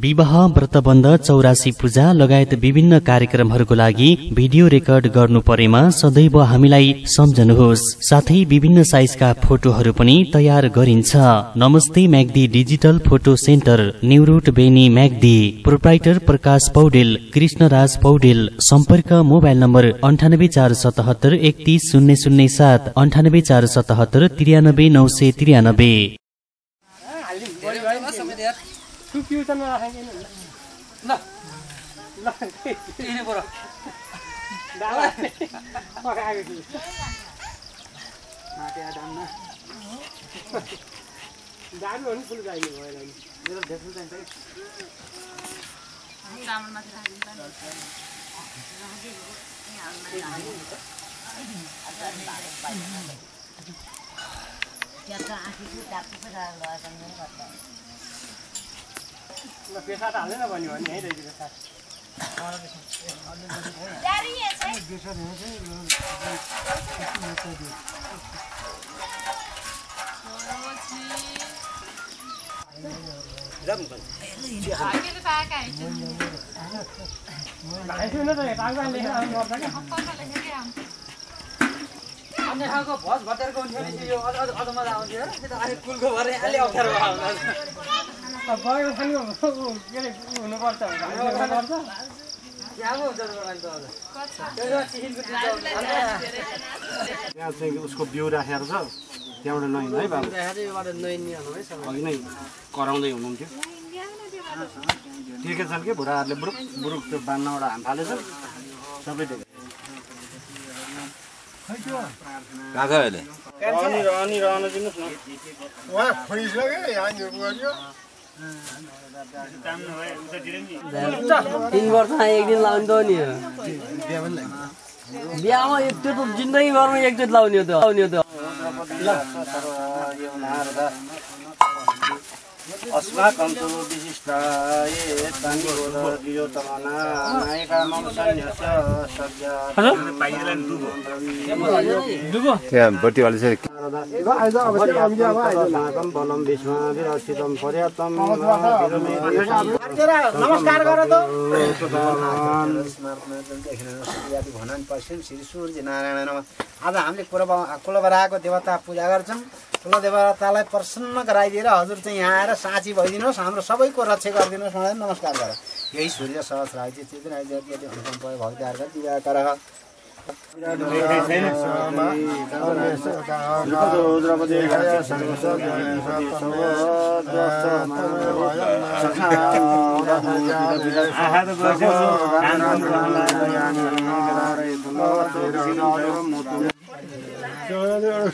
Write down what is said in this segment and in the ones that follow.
विवाह व्रतबन्ध 84 पूजा लगायत विभिन्न कार्यक्रमहरूको लागि भिडियो रेकर्ड गर्नु परेमा सदैव हामीलाई सम्झनुहोस्। साथै विभिन्न साइजका फोटोहरू पनि तयार गरिन्छ। नमस्ते Myagdi digital photo centre, new route Beni Myagdi. Proprietor Prakash Paudel, Krishnaraj Paudel. सम्पर्क मोबाइल नम्बर 9847 31007, 9847 93993। फ्युचरमा राखेको ल ल किन बरो डाला पकाएको छु माटे आदाममा दामी हो नि फुल गाइने भएन नि मेरो देखु चाहिँ चामल माथि राखिन्छ त्यहाँ आखिरको डाक्टु पो लगाएको ल पेसा त हाल्दैन भन्यो भने है रहेछ पेसा जारी है चाहिँ पेसा नै चाहिँ जम गन आगे त पाका है भाइ सुन त पाका लेखेर आउनु पर्छ के हप्पा लेखेकै आम अन्य ठाउँको भस भटेरको हुन्थ्यो नि यो अझ मजा आउँथ्यो र त्यो त अनि कुलको भरे अलि अप्ठ्यारो आउँछ गएको खानु के रे हुनुपर्छ यहाँ चाहिँ उसको बिउ राखेर छ त्यहाँबाट नैन है बाबु अघि नै कराउँदै हुनुहुन्थ्यो टेके छन् कि भुराहरूले बुरुक बुरुक त्यो बान्नबाट हाम फालेछ सबै टेके अनि रहन दिनुहोस् न उहाँ खोइसक्यो यहाँनिर गयो 3 वर्ष एक दिन लाउने त नि बिहामा त्यो त जिन्दगी भरमा एकचोटि लाउने हो त अस्माकं तु विशिष्टाय तानिगोदयोतमना नायका मम सन्न्यस्य सज्जा त्यहाँ बत्तीवाले चाहिँ नाकं बलं विस्मा विरक्षितं पर्याप्तं नमस्कार गर त भनन पश्चिम श्री सूर्य नारायण नमः। आज हामीले कुलबराको देवता पूजा गर्छौँ। कुल देवतालाई प्रसन्न गराइदिएर हजुर चाहिँ यहाँ आएर साँची भइदिनुहोस्, हाम्रो सबैको रक्षा गरिदिनुहोस् मलाई नमस्कार गर। यही सूर्य सहस्राय भक्तिहार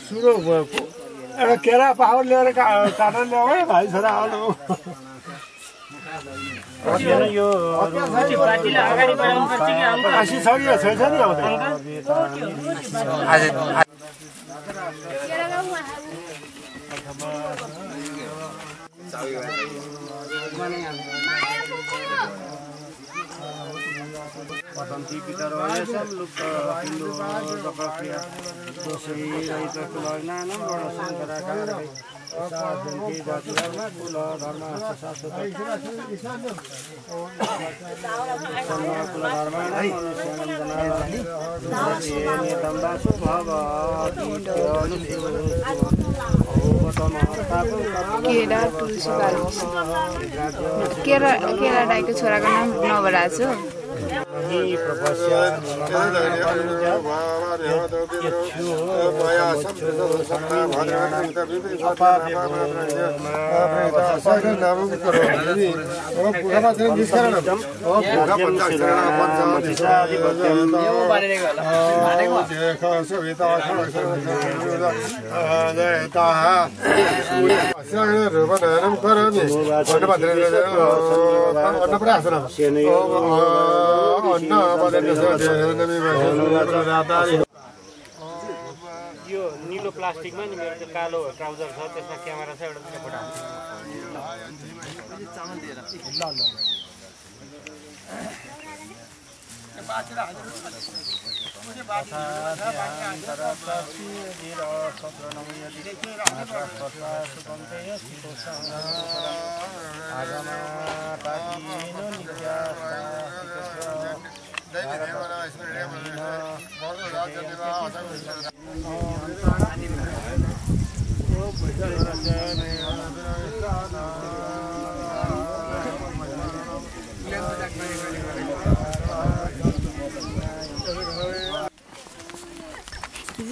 सुरु भएको एउटा केरा पावर लिएर काटेर ल्याऊ है भाइ छोरा आउनु यो अगाडि बढाउनु पर्छ कि हाम्रो आसी छ कि छैन नि पतन्ती पितरयसं लुप्त हिन्दू प्रक्रिया दोषै रहित कुलज्ञानं वर्णशङ्कराकारः शासन्ति जातिधर्म कुल धर्म शाश्वत कुलधर्माणां मनुष्यानं जनार्दनं केरा दाइको छोराको नाम नवराज हो। यो नीलो प्लास्टिकमा नि मेरो कालो ट्राउजर छ त्यसमा क्यामेरा छ एउटा फोटो हाल्छ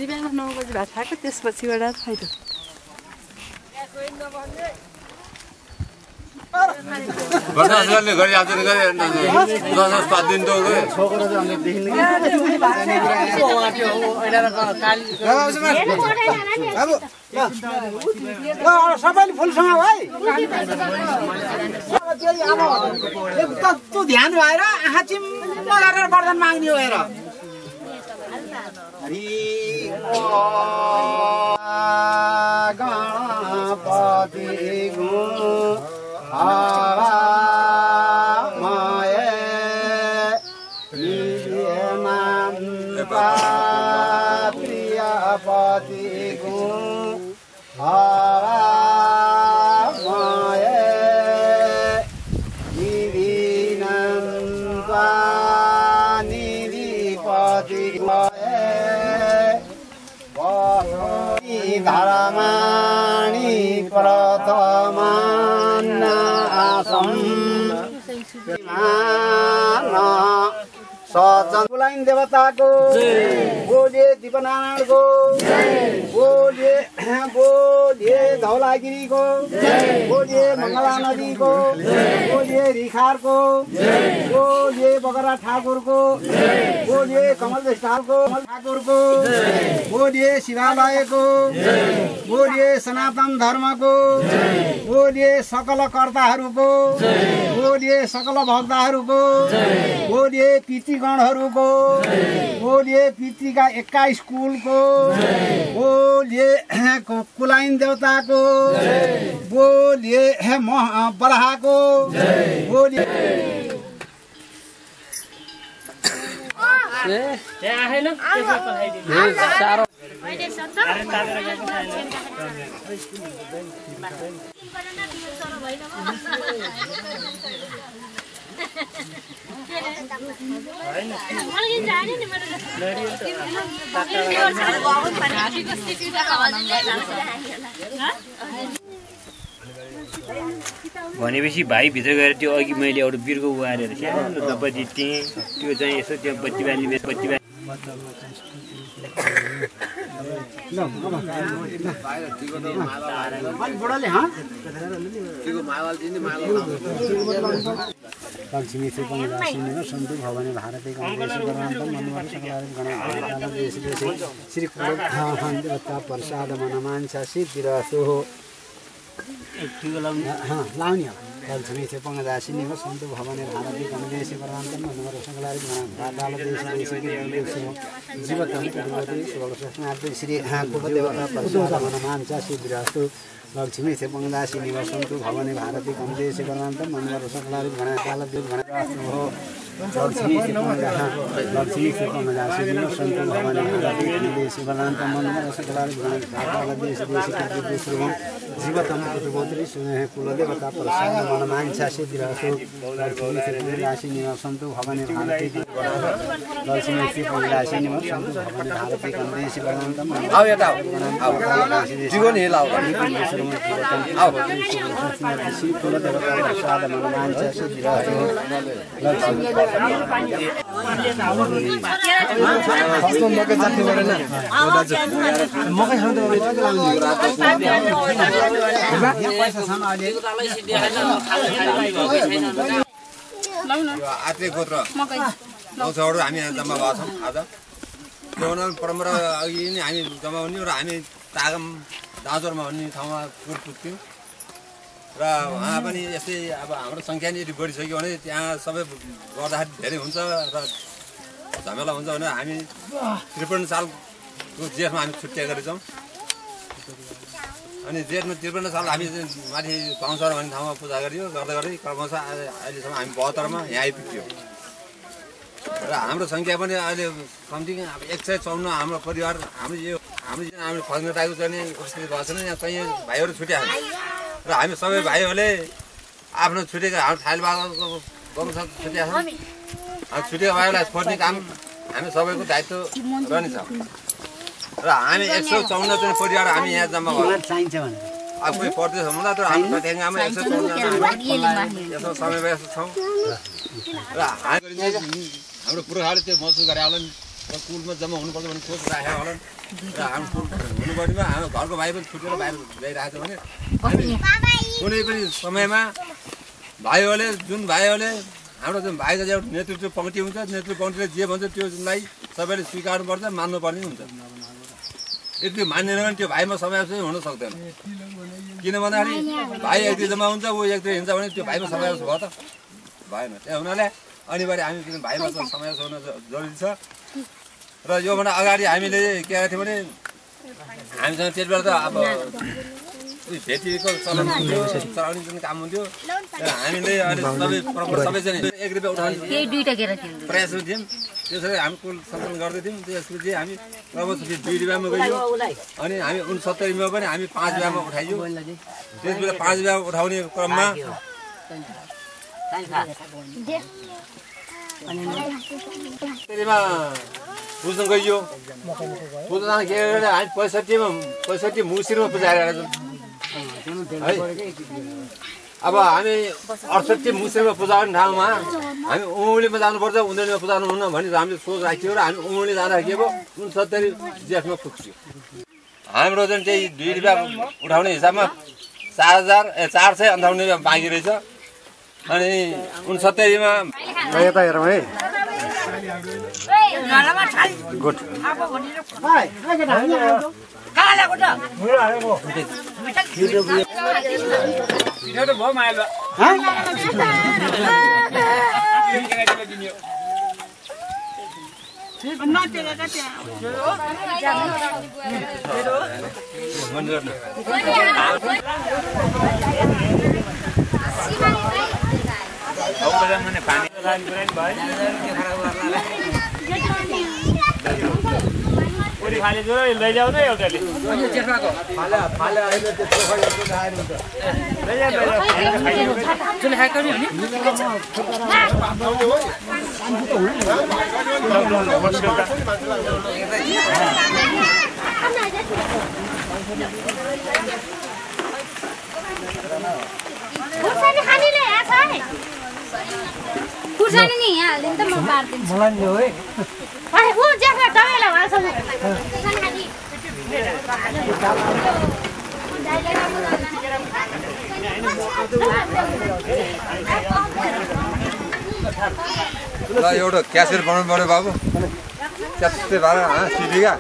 बिहान 9 बजी भात खाएको त्यसपछिबाट फाइदा बर्दाश्तले गरी आउँछ नि गरे 10-5 दिन त गए छोकरा चाहिँ हामीले देखिन्न सबैले फुलसँग है त्यो ध्यान भएर आँखा चिम्म गरेर वरदान माग्ने हो हेर गणपति प्रियपति धर्माणि प्रथमान्नासम् सचन कुलाइन देवताको बोले दीपनारायणको बोले धौलागिरीको बोले मङ्गला नदीको बोले रिखारको बोले बगरा ठाकुरको बोले कमल ठाकुरको बोले शिवालयको बोले सनातन धर्मको बोले सकल कर्ताहरूको बोले सकल भक्तहरूको बोले पितृगणहरूको बोले पितृका 21 कुलको बोले कुलाइन देवताको बोले बराहको बोले भनेपछि भाइ भित्र गएर त्यो अघि मैले एउटा बिर्को उहारेर सानो दपति थिएँ त्यो चाहिँ यसो त्यो बत्ती बाल्ने लक्ष्मी सन्तु भवानी भारती श्री देवता प्रसाद मनमांसा सिद्धिरसो लाउने लक्ष्मी पंगदासिनी हो सन्तु भवानी भारती गणदेशी परमान्तम मनोहर संकलारी जीवतम श्री कुलदेवता प्रसाद मनमांसा सिद्धिरसो लक्ष्मी पंगदासिनी हो सन्तु भवानी भारती गणदेशी परमान्तम मनोहर संकलारी गणकालदेव गणराष्ट्र हो लक्ष्मी पंगदासिनी हो सन्तु भवानी भारती गणदेशी परमान्तम मनोहर संकलारी गणकालदेश जीवतम पुत्रगोत्री सुने कुलदेवता प्रसाद मनमांसा सिद्धिरसो लक्ष्मी पंगदासिनी हो सन्तु भवानी भारती लक्ष्मी पंगदासिनी हो सन्तु भवानी भारती गणदेशी परमान्तम जीवन हेला कुलदेवता प्रसाद मनमांसा सिद्धिरसो आत्रे गोत्र 9 छौहरू हामी जम्मा भएका छौँ आज त्यो हुनाले परम्परा अघि नै हामी जम्मा हुने र हामी तागम दाँजोरमा भन्ने ठाउँमा पुग्थ्यौँ र उहाँ पनि यस्तै अब हाम्रो सङ्ख्या नि यदि बढिसक्यो भने त्यहाँ सबै गर्दाखेरि धेरै हुन्छ र झमेला हुन्छ भने हामी 53 सालको जेठमा हामी छुट्टिएका रहेछौँ अनि जेठमा 53 साल हामी माथि पाउँछर भन्ने ठाउँमा पूजा गरियो गर्दै गर्दै क्रमशः अहिलेसम्म हामी 72 मा यहाँ आइपुग्यौँ र हाम्रो सङ्ख्या पनि अहिले कम्ती अब 154 हाम्रो परिवार हाम्रो फर्किन टाइपको चाहिँ उपस्थित भएको छैन यहाँ चाहिँ भाइहरू छुट्याएको र हामी सबै भाइहरूले आफ्नो छुटेको हाम्रो थाल बागको छुट्याएको छुटेको भाइहरूलाई खोज्ने काम हामी सबैको दायित्व रहनेछ र हामी 154 जना परिवार हामी यहाँ जम्मा भएको चाहिन्छ भने अब कोही परदेश हुँदा त हामी कतिमा 154 यसो समय व्यस्त छौँ र हाम्रो पुर्खाले त्यो महसुस गरे होला नि र कुलमा जम्मा हुनुपर्छ भन्ने सोच राखेको होला र हाम्रो कुल हुनुपर्नेमा हाम्रो घरको भाइ पनि छुटेर बाहिर गइरहेको छ भने कुनै पनि समयमा भाइहरूले जुन भाइहरूले हाम्रो जुन भाइ दाजु एउटा नेतृत्व पङ्क्ति हुन्छ नेतृत्व पङ्क्तिले जे भन्छ त्योलाई सबैले स्वीकार्नुपर्छ मान्नुपर्ने हुन्छ यदि त्यो मान्दैन भने त्यो भाइमा समावेश हुन सक्दैन किन भन्दाखेरि भाइ एकतिर जम्मा हुन्छ ऊ एकतिर हिँड्छ भने त्यो भाइमा समावेश भयो त भएन त्यही हुनाले अनिवार्य हामी भाइमा समावेश हुन जरुरी छ र योभन्दा अगाडि हामीले के गरेको थियौँ भने हामीसँग त्यति बेला त अब भेटीको चलन हुन्थ्यो चलाउने जुन काम हुन्थ्यो हामीले अहिले सबैजना 1 रुपियाँ उठाउने प्रयासमा थियौँ त्यसरी हामी कुल सञ्चालन गर्दै थियौँ त्यसपछि हामी क्रमशः 2 रुपियाँमा गयौँ अनि हामी 69 मा पनि हामी 5 रुपियाँमा उठाइयो त्यसबेला 5 रुपियाँ उठाउने क्रममा बुझ्न गइयो बुझ्न के गरे हामी 65 मुसिरमा पुजाएर है अब हामी 68 मुसिरमा पुजाउने ठाउँमा हामी उङ्गलीमा जानुपर्छ उन्दैमा पुजाउनु हुन्न भनेर हामीले सोच राख्थ्यौँ र हामी उङ्गली जाँदा के भयो 69 जेठमा पुग्थ्यो हाम्रो जुन चाहिँ 2 रुपियाँ उठाउने हिसाबमा 458 रुपियाँ बाँकी रहेछ अनि 69 मा यता हेरौँ है गुड खाली जो लैजाऊ न एउटाले खुर्सानी नि यहाँ हाल्दिनु त म पार्दिन्छु मलाई नि हो है ऊ ज्याफा तपाईँलाई हाल्छ ल एउटा क्यासेट बनाउनु पर्यो बाबु त्यस्तै भएर सिधीका